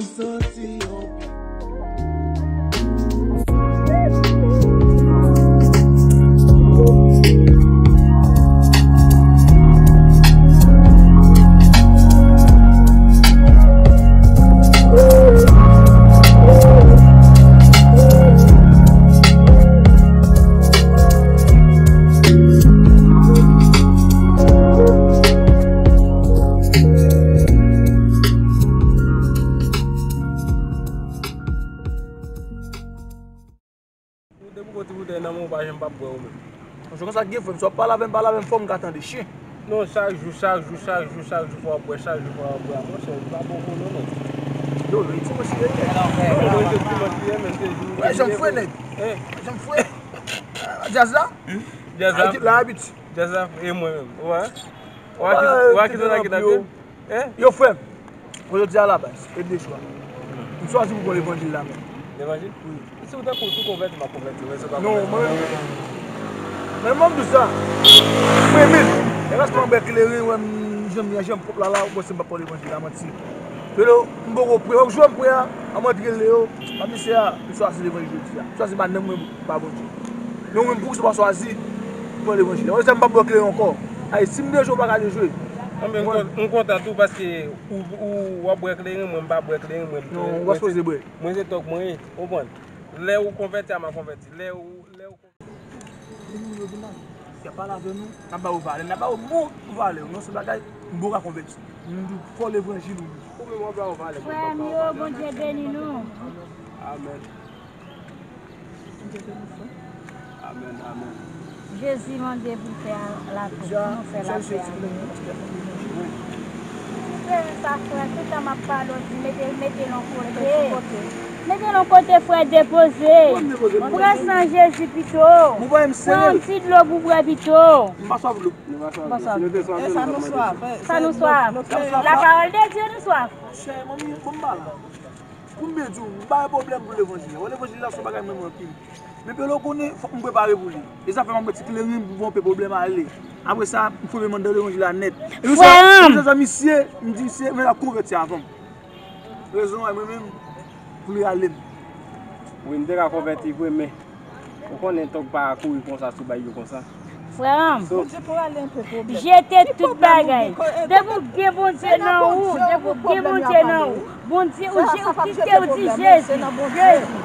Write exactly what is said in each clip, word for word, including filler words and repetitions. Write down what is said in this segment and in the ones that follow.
Soti yon Ou depi w gon ti boutèy nan men w, ou pa janm p ap bwè ou menm. Paske konsa k gen frè m, si w ap pale avè m, pale avè m fò m ka tande chen. Non, chak jou, chak jou, chak jou, chak jou fò w ap bwè, chak jou fò w ap bwè. Monchè, li pa bon pou nou, non. Yo, li dimanch li ye. Non, non, se dimanch li ye, men se jou. Wè, jan m fwe, nèg. Hein? Jan m fwe. Djaz la? Djaz la? Ekip la, abit. Djaz la, e mwen menm. Ou wè? Ou wè ki, ou wè ki zòn la ki t ap ye? Hein? Yo, frè m, pou jodi a la baz, e de chwa. M chwazi pou pran levanjil la menm. Levanjil? Wi. Si w tankou sou konvèti, m ap konvèti, men se pa konvèti. Non, mwen menm, men mwen m di sa. Mwen menm, e paske mwen bwè kleren, wè m janm, janm pwòp la la, ou panse m p ap pran levanjil la, manti. Lè m poko pre, wè m jwe m pre a, an m antre lè yo, m ap di se a, m chwazi levanjil jodi a. M chwazi ba nanm mwen ba Bondye. Men mwen menm pou sa m pa chwazi pran levanjil la. Wè se m p ap bwè kleren ankò. Ay, si m dejwe, ou pa ka dejwe. Mwen menm, m kontan tou paske Ou, ou, w ap bwè kleren, mwen m pa bwè kleren, mwen m Non, ou pa sipoze bwè. Mwen se tòg mwen ye, ou konprann? Lè ou konvèti a, m a konvèti. Lè ou, lè ou konvèti. Vin nou yo vin la. Y ap pale avè nou, n ap ba yo valè, n ap ba yo bon valè. Non, se bagay, m bon ka konvèti. M di w, fò levanjil ou. Ou menm w ap ba yo valè, mwen m p ap ba yo valè. Frè m yo, Bondye beni nou. Amèn. Amèn, amèn. Jezi mande pou l fè lapè, pou nou fè lapè avè l. Ti kleren sa frè, tout tan m ap pale w di mete, mete l yon kote. Mete l yon kote frè depoze. Pran san Jezi pito. Pran yon ti dlo pou bwè pito. M pa swaf dlo. Bonswa. Sa nou swaf. Sa nou swaf. La parole de Dieu nou swaf. Chè, manmi, bon m pale. Pou m byen di w, m pa gen pwoblèm pou levanjil la. Wè, levanjil la se yon bagay m renmen anpil. Men pèlè w konnen, fòk m prepare pou li. E sa fè m ap mete ti kleren pou ponpe pwoblèm ale. Apre sa, m fouye men m anndan levanjil la nèt. Frè m! Misye, misye, m di misye, men l ap konvèti avan m. Rezon an, mwen menm, pou li rale m. Wi, m te ka konvèti vre, men Ou konnen tòg pa kouri konsa sou bay yo konsa. Frè m, jete tout bagay. Depi w gen Bondye nan ou, depi w gen Bondye nan ou, Bondye, ou je-, ou kite w di Jezi, Jezi.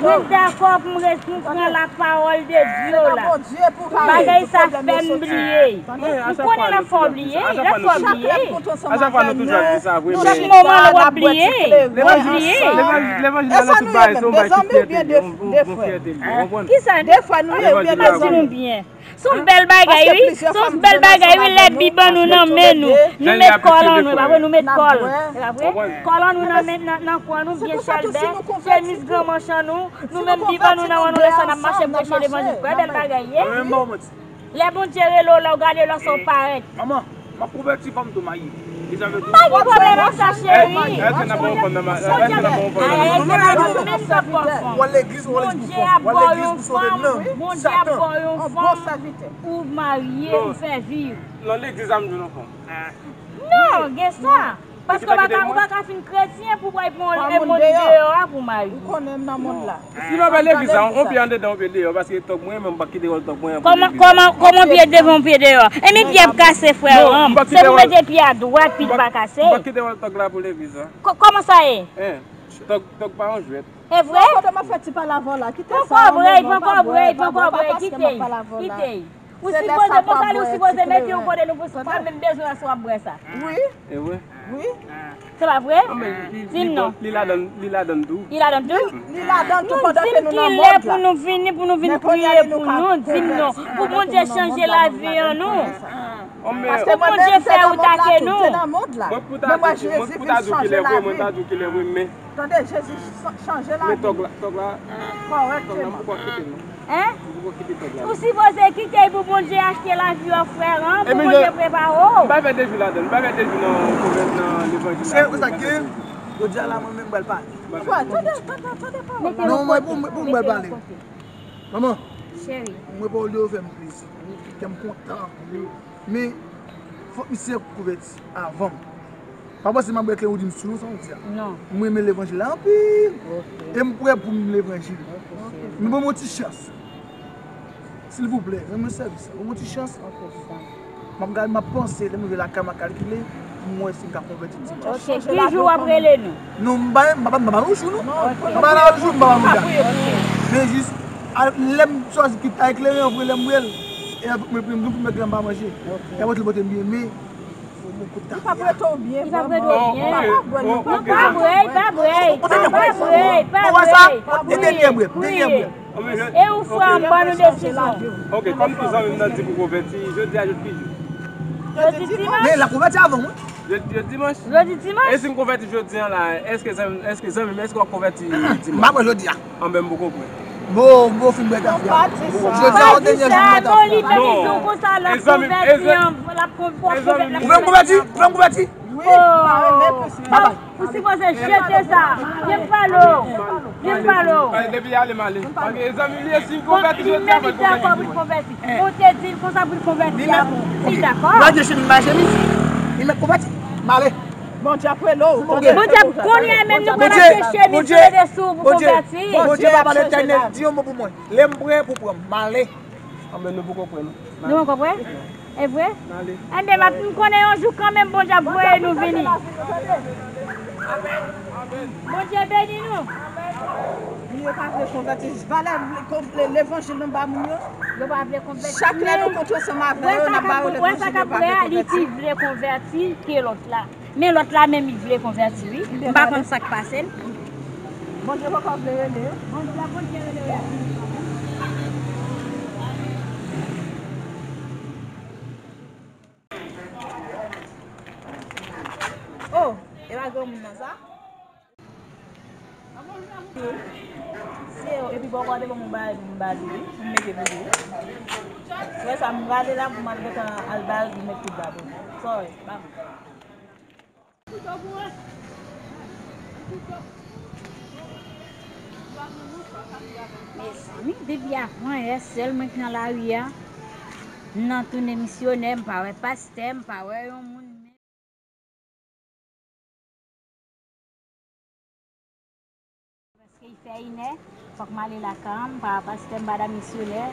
Mwen dakò pou m res-, pou m pran lapawòl de Dye la. Bagay sa fè m bliye. M konnen l ap fè w bliye, l ap fè w bliye. A chak fwa nou toujou ap di sa vre, men chak moman w ap bliye, w ap bliye. Levanjil la nan tout bagay, se yon bagay ki fyète li, yon, yon, yon fyète li, ou konprann? Kisa? Levanjil la. M ap di nou byen. Se yon bèl bagay, wi. Se yon bèl bagay, wi. Lè Bib an nou nan men nou, nou met kòl an nou, e pa vre, nou met kòl. E pa vre? Kòl an nou nan men, nan, nan kò nou, byen chèlbè, chemiz gran manch an nou, nou menm Bib an nou nan men nou, lè sa n ap mache preche levanjil. Wè bèl bagay ye. Lè Bondye rele w la, w gade lòs ou parèt. Manman, m ap konvèti, fò m tou marye. Deja m pa gen pwoblèm ak sa, cheri. Èske n ap ba yon fanm nan ma-, èske n ap ba yon fanm nan ma-, non, non, non, non, non. Bondye ap ba w yon fanm, Bondye ap ba w yon fanm, ou marye, ou fè vi. Nan legliz la, m jwenn yon fanm. Non, gen sa. Paske w pa ka, ou pa ka fin kretyen pou w al pran yon moun deyò a pou mari w. Ou konnen m nan mond la. Si nou pa legliz la, yon pye anndedan, yon pye deyò, paske tòg mwen, men m pa kite wòl tòg mwen an pou legliz la. Kòman, kòman, kòman pye devan, yon pye deyò? Ebyen pye ap kase, frè an. Se pou mete pye a dwat, pye pa kase. M pa kite wòl tòg la pou legliz la. Kò-, kòman sa ye? Tòg, tòg pa yon jwèt. E vre? Poko brèy, poko brèy, poko brèy, kite, kite. Ou sipoze, bon, sa li, ou sipoze mete yon kote nou pou sa, menm bezwen an si w ap bwè sa. Wi. E vre? Wi. Se pa vre? Di m non. Li ladan, li ladan tou. Li ladan tou? Li ladan tou pandan ke nou nan mond la. Nou di m ki lè pou nou vini, pou nou vin priye pou nou, di m non. Pou Bondye chanje lavi an nou. Paske Bondye fè ou ta ke nou. Mwen pou ta di, mwen pou ta di w ki lè vre, mwen ta di w ki lè vre, men Tande, Jezi chanje lavi. Men tòg la, tòg la, tòg la, m poko kite l non. Hein? M poko kite tòg la. Ou sipoze kite l pou Bondye achte lavi w, frè an, pou Bondye prepare w. M pa fè devi ladan, m pa fè devi nan konvèt nan levanjil la. Se sa k gen, jodi a la mwen menm m pral pale. Tande, tande, tande pawòl la. Non, mwen pou, pou m pral pale. Manman, cheri, mwen pawòl de yo fè m plezi. Kè m kontan. Men, fòk misye konvèti avan m. Pa panse m ap bwè kleren ou di m sou, sa w di a. Non. Mwen renmen levanjil la anpil. Ok. E m prè pou m levanjil. Ok, cheri. Men ban m yon ti chans. Silvouplè, rann mwen sèvis la. Ban m yon ti chans. Ok, chita. M ap gade, m ap panse, lè m rive lakay, m ap kalkile, pou m wè si m ka konvèti dimanch. Ok, ki jou w ap rele nou? Non, m pa, m pa, m pa ba nou jou, non. Ok. M pa ba nou jou, m pa ba nou dat. Men jis, a, lè m chwazi kit a eklere, an vre, lè m wè l, e mwen, mwen, mwen, mwen, mwen, m pa manje. Ok. E apre, l pote m byen, men, Li p ap rete w byen, li p ap rete w byen. Non, pa bwè, non, pa bwè, pa bwè, pa bwè, pa bwè. Ou wè sa? E dènyè brèf, dènyè brèf. E ou frè m, ban nou desizyon. Ok, kòm ki zanmi m nan di pou konvèti, jodi a jodi ki jou? Jodi dimanch. Men l ap konvèti avan, wi. Jodi, jodi dimanch? Jodi dimanch. E si m konvèti jodi a la, èske zanmi, èske zanmi m, èske w ap konvèti dimanch? M pa kwè jodi a. Anben, m poko kwè. Bon, bon, fin bwè kafe a. Jodi a, w dènyè jou m bwè kafe a. Non, li te di w konsa, l ap konvèti, l ap konvèti. Ou fè m konvèti? Ou fè m konvèti? Wi, pa remèt mesye. Ou sipoze jete sa. Vin pale w. Vin pale w. Depi ale, m ale. Paske zanmi li, si l konvèti jodi a, mwen konvèti. Li dakò pou l konvèti. Ou te di l konsa pou l konvèti avan. Li dakò? Lòt je chemiz, m pa chemiz. Li mèt konvèti. M ale. Bondye ap rele w. Bondye ap konnen menm nou pral achte chemiz, sou de sou pou konvèti. Bondye, Papa Letènèl, di yon mo pou mwen. Lè m prè pou pran m, m ale. Anben, nou poko prè, non. Nou poko prè? E vre? M ale. Enben, m ap, m konnen yon jou kanmenm Bondye ap voye nou vini. Bondye beni nou. Moun yo pa vle konvèti. Valè levanjil nan ba moun yo. Yo pa vle konvèti. Chak lè nou kontre ansanm avè yo, n ap ba yo levanjil, yo pa vle konvèti. Li pi vle konvèti ke lòt la. Men lòt la menm, li vle konvèti, wi. M pa konn sa k pase l. Bondye poko vle rele yo. Bondye, Bondye rele yo. Oh, e pa granmoun nan sa? Se yo, epi bò kote ban m yon bagay pou m ba li, wi, pou m mete pou li, wi. Wè sa, m prale la pou m al gentan al ba l pou m met tout bagay. Sorry, ba m. Mezanmi, depi avan yè sèl mwen k nan lari a. M nan tounen misyonè, m pa wè pastè, m pa wè yon moun. Prèske fè inè, fòk m ale lakay, m pa pastè, m pa dam misyonè,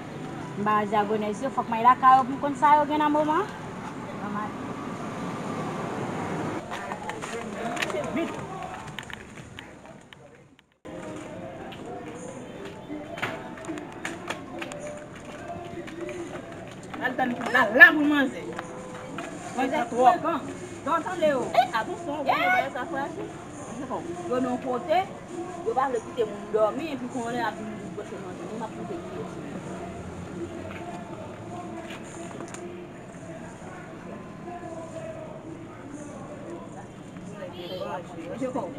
m pa dyagonès yo, fòk m ale lakay yo pou m konn sa yo gen nan moman. Ann ale. Al tann pou la, la pou manzè. Manzè twòp. Dò tande yo. E, atansyon, ou konn bagay sa fraji. Yo nan kote, yo pa vle kite moun dòmi, epi konnen ap vin bouche manzè. Mwen m ap kite kiyès. Manje kò w.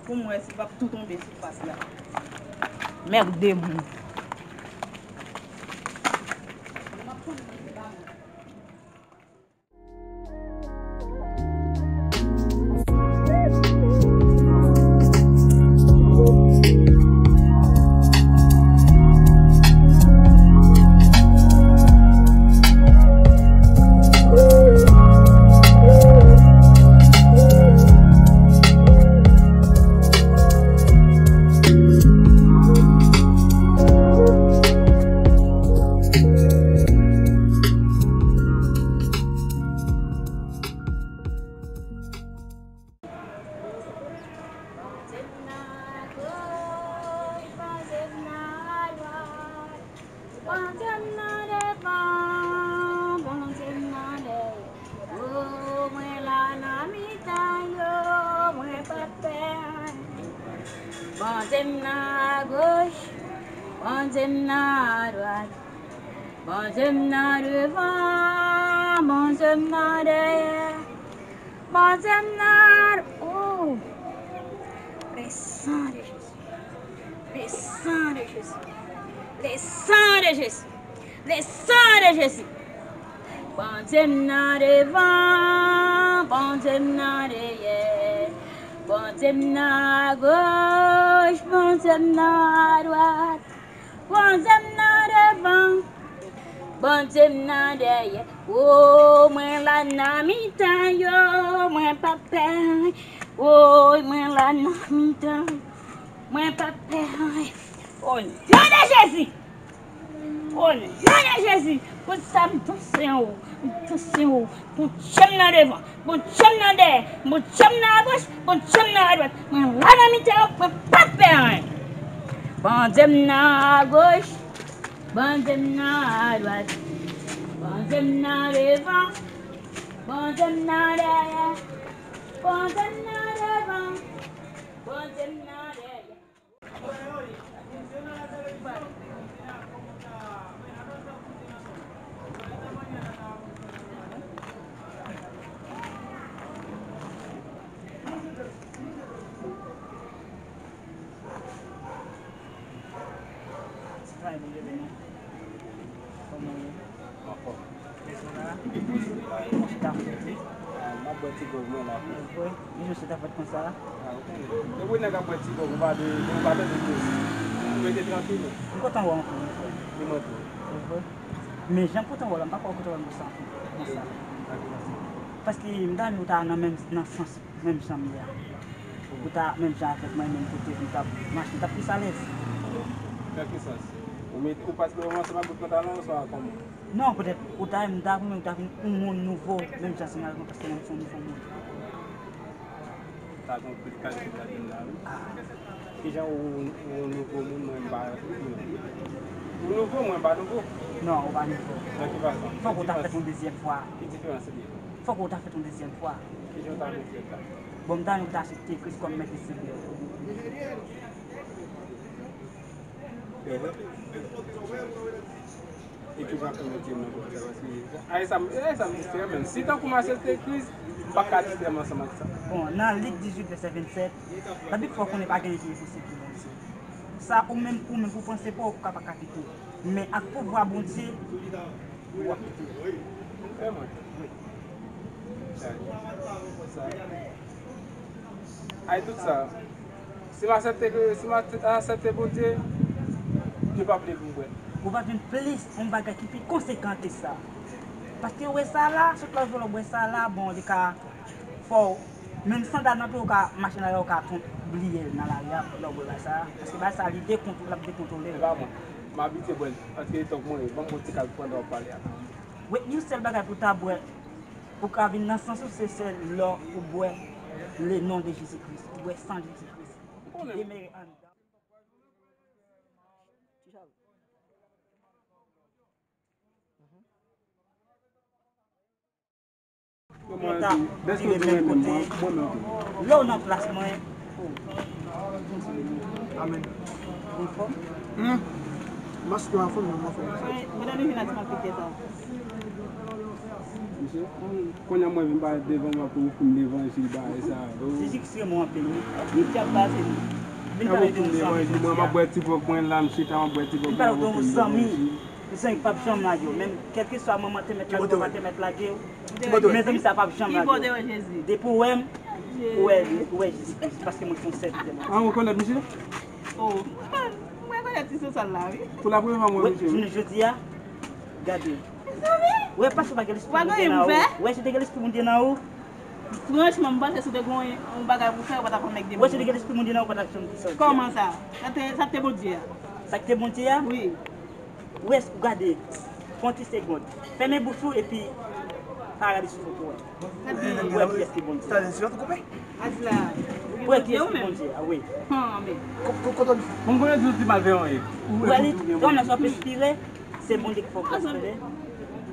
Pou m wè si l p ap tou tonbe sou fas la. Mèg de moun. Panze m nan goch, panze m nan dwat, panze m nan devan, panze m nan dèyè. O, mwen la nan mitan yo, mwen pa t pè anyen. Panze m nan agoch, panze m nan adwat, panze m nan devan, panze m nan dèyè. Panze m nan, oh! Le sang de Jésus. Le sang de Jésus. Le sang de Jésus. Le sang de Jésus. Panze m nan devan, panze m nan dèyè. Bondye m nan agoch, Bondye m nan adwat, Bondye m nan devan, Bondye m nan dèyè. O, mwen la nan mitan yo, mwen p ap pè anyen. O, mwen la nan mitan yo, mwen p ap pè anyen. O non de Jezi! O non de Jezi, pou sa m tousen ou, m tousen ou, Bondye m nan devan, Bondye m nan dèyè, Bondye m nan agoch, Bondye m nan adwat. Mwen la nan mitan yo, mwen p ap pè anyen. Bondye m nan agoch, Bondye m nan adwat, Bondye m nan devan, Bondye m nan dèyè, Bondye m nan devan, Bondye m nan dèyè. Kòman w ye? Anfòm. Lè sa la, ou chita kote? Ah, m ap bwè ti gròg mwen la. Vre? Li jis chita fèt konsa? Ah, ou konnen. Depi nèg ap bwè ti gròg, ou pa de, ou pa tande koze. Ou rete trankil. M kontan wè w anpil, wi, frè. Li manke w. Vre? Men jan m kontan wè w la, m pa kwè w kontan wè m konsa, konsa. Paske m ta renmen ou ta nan menm, nan sans menm jan m ye a. Ou ta menm jan avèk mwen, menm kote, nou t ap mache, nou t ap plis alèz. Nan ki sans? Ou mete, ou paske ou ansanm ak lòt pantalon, oswa kòman? Non, petèt, ou ta, m ta renmen ou ta vin yon moun nouvo, menm jan ansanm avèk mwen, paske mwen se yon nouvo moun. Sa gen anpil kalite ladann la, wi. Ah. Kijan ou, ou nouvo moun, mwen m pa nouvo. Ou nouvo, mwen m pa nouvo. Non, ou pa nouvo. Nan ki fason? Fòk ou ta fèt yon dezyèm fwa. Ki diferans li ye? Fòk ou ta fèt yon dezyèm fwa. Kijan w ta vle fè sa? Bon, m ta renmen ou ta aksepte Kris kòm Mèt e Senyè. E kijan pou mete m nan kòb sa? Paske, ay, sa m, ay, sa m distrè menm. Si tankou m aksepte Kris, m pa ka distrè m ansanm ak sa. Bon, nan Lik dizuit, vèsè vennsèt, Labib fè w konnen pa gen anyen ki enposib pou Bondye. Sa, ou menm, ou menm, pou panse pa w, ou ka pa ka kite w. Men ak pouvwa Bondye, w ap kite. Vrèman. Wi. Sa, sa. Ay, tout sa. Si m aksepte ke, si m aksepte Bondye, Dye p ap vle pou m bwè. Ou p ap jwenn plis yon bagay ki pi konsekan ke sa. Paske ou wè sa la, sot lòt jou lè w bwè sa la, bon, li ka fè w, menm sandal nan pye w ka mache nan lari a, ou ka tonbe bliye l nan lari a, lè w bwè bagay sa. Paske bagay sa, li dekontwo-, l ap dekontwole w. E pa bon. M abitye bwè l, paske tank mwen, ban m yon ti kal pandan w ap pale a. Wi, yon sèl bagay pou w ta bwè, pou w ka vin nan sans ou, se sèl lè ou bwè le non de Jezi Kris, ou bwè san Jezi Kris. Demere anndan. Mwen ta rive menm kote. Lè w nan plas mwen. Amèn. Ou anfòm? Hmm. Maske w anfòm, mwen anfòm. Wi, mwen vin ak malfektè sa. Mesye? Wi. Kounye a mwen vin pale devan mwen pou ou pou m levanjil bagay sa. Jezi Kris renmen w anpil, wi. Li djab pase. Vin pale de yon zanmi jodi a. Mwen, m ap bwè ti gròg mwen la, m chita, m ap bwè ti gròg mwen. Vin pale de yon zanmi. Zanmi p ap janm lage w. Menm kèlkeswa manman te mèt lage w, papa te mèt lage w. Men zanmi sa p ap janm lage w. Depi w wè m, ou wè, ou wè Jezi Kris, paske mwen se yon sèvitè Bondye. Ah, ou rekonèt misye? Oh, m rekonèt ti sosal la, wi. Pou la premye fwa m wè misye, wi. Jounen jodi a, gade. Mezanmi! Wè, paske w pa gen lespri Bondye nan ou. Wè, si w te gen lespri Bondye nan ou. Franchman, m panse si w te gen yon bagay pou fè, ou pa t ap anmègde m. Wè, si w te gen lespri Bondye nan ou, ou pa t ap janm di sa w di a. Kòman sa? Sa te, sa te Bondye a? Sa te Bondye a? Wi. Ou es-, ou gade, pran ti segond. Fèmen bouch ou epi pa gade sou foto a. Ou wè kiyès ki Bondye. Ou wè kiyès ki Bondye a, wi. Mwen konnen di w ti malveyan w ye. Ou wè li, jan w ap espire, se Bondye ki fè w pwospere.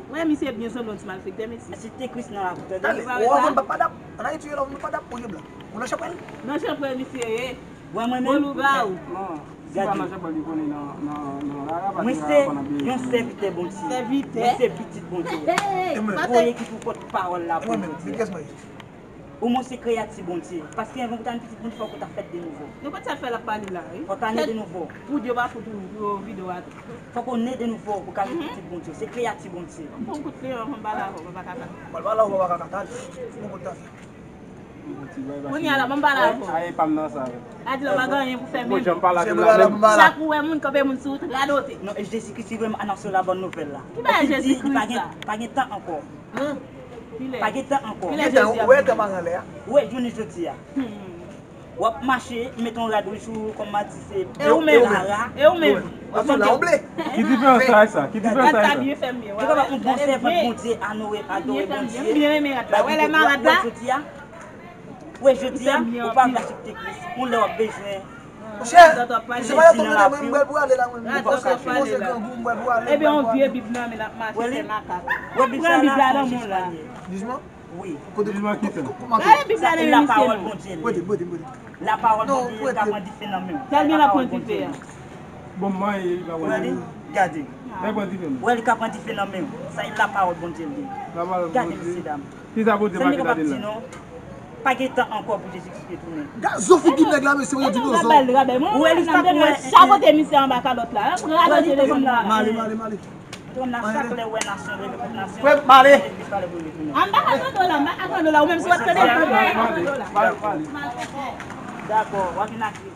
Wè, misye byen sanble yon ti malfektè, mesye. Si te Kris nan lavi, tande. Tande, ou wè, nou pa dap. An Ayiti, yo la, nou pa dap, ou ye blan. Ou nan chanpwèl? Nan chanpwèl, misye ye. Wè mwen menm? Gwo lougawou. Non, si pa nan chanpwèl li konnen nan, nan, nan rara, pa gen rara pa nan peyi. Mwen se yon sèvitè Bondye. Sèvitè? Mwen se pitit Bondye. Hey, hey, hey. Voye ki pou pòt pawòl la pou Bondye. Ou mwen se kreyati Bondye. Paske anvan pou ta vin pitit Bondye, fòk ou ta fèt de nouvo. Nou konn sa fè l ap pale la, wi. Fòk ta ne de nouvo. Pou Dye pa fout ou, ou videyo a tou. Fòk ou ne de nouvo pou ka vin pitit Bondye. Se kreyati Bondye. Pou m kout kreyon, pou m pale avè w, papa Kaka. Mwen pale avè w, papa Kaka, tande. Pou m kout kafe. Kounye a la, ban m pale avè w. Aye, pa m nan sa. A di la, pa gen anyen pou fè menm. Chak ou wè moun kanpe, moun sou wout radote. Non, e Jezi Kris ki voye m anonse la bòn nouvèl la. Ki bagay Jezi Kris sa? Pa gen tan ankò. Pa gen tan ankò. Kilè Jezi ap vini? Ou wè tan pa anlè a? Ou wè jounen jodi a. W ap mache, mete yon rad wouj sou ou, kòm m a di se. E ou menm? E ou menm? Ki diferans sa ak sa? Ki diferans sa ak sa? Yo kapab yon bon sèvant Bondye, adore Bondye. Ou wè jodi a, ou wè jodi a, ou pa vle asepte Kris. Yon lè w ap bezwen. Monchè, se pa la tonbe la, mwen, m pral pou ale la, mwen, m pa ka. Monchè, grangou, m pral pou ale. Ebyen, yon vye Bib nan men l ap mache fè makak. Pran Bib la nan men w la. Jijman? Wi. Kote, kote, kote, kote, kote. Gade Bib la nan men misye non. Prete, prete, prete. Lapawòl Bondye li ka pran dife nan men w. Sa l gen la pran dife a? Bon, manyen li pa wè. Gade. Sa l pran dife nan men w. Wè li ka pran dife nan men w. Sa e lapawòl Bondye li ye. Gade, mesye dam. Ki sa Bondye make nan Bib la? Pa gen tan ankò pou Jezi Kris retounen. Gad zo figi nèg la, mesye, yo dinozò. Ou wè li sa pou wè. Chapote misye anba kalòt la. Radote devan la. Male, male, male. Trump nan chak lè wè nasyon rele kont nasyon. Frè m, m ale. Legliz pale pou retounen. A, m pa ka tande w la, m pa ka tande w la. Ou menm si w ap tande m, m pa ka tande w la. Dakò, w ap vin ak li.